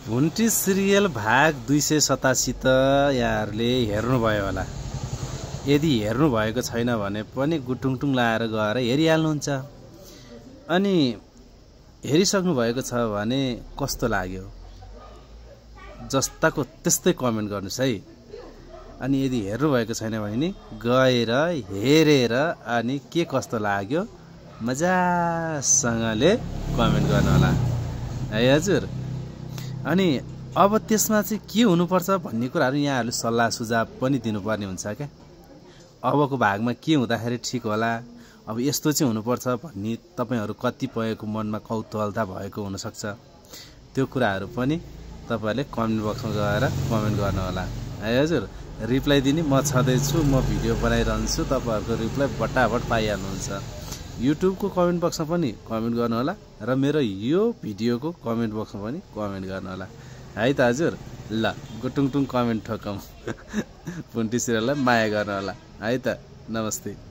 भुन्टी serial भाग 287 त यहाँहरूले हेर्नुभयो होला। यदि हेर्नु भएको छैन भने पनि गुटुङटुङ लाएर गएर हेरिहाल्नुहुन्छ। अनि हेरिसक्नु भएको छ भने कस्तो लाग्यो जस्ताको त्यस्तै कमेन्ट गर्नुस् है। अनि यदि हेर्नु भएको छैन भने नि गएर हेरेर अनि के कस्तो लाग्यो मजासँगले कमेन्ट गर्नु होला है हजुर। अनि अब त्यसमा चाहिँ के हुनुपर्छ भन्ने कुराहरू यहाँहरूले सल्लाह सुझाव पनि दिनुपर्ने हुन्छ क्या। अबको भागमा के हुँदाखेरि ठिक होला, अब यस्तो चाहिँ हुनुपर्छ भन्ने तपाईहरु कतिपयको मनमा कौतूहलता भएको हुनसक्छ। त्यो कुराहरू पनि तपाईहरुले कमेन्ट बक्समा गएर कमेन्ट गर्नु होला है हजुर। रिप्लाई दिने म छँदैछु, म भिडियो बनाइरहन्छु, तपाईहरुको रिप्लाई बटाबट पाइहाल्नुहुन्छ। युट्युबको कमेन्ट बक्समा पनि कमेन्ट गर्नु होला र मेरो यो भिडियोको कमेन्ट बक्समा पनि कमेन्ट गर्नु होला है त हजुर। ल गुटुङटुङ कमेन्ट ठोकौं। भुन्टी सिरियललाई माया गर्नु होला है त। नमस्ते।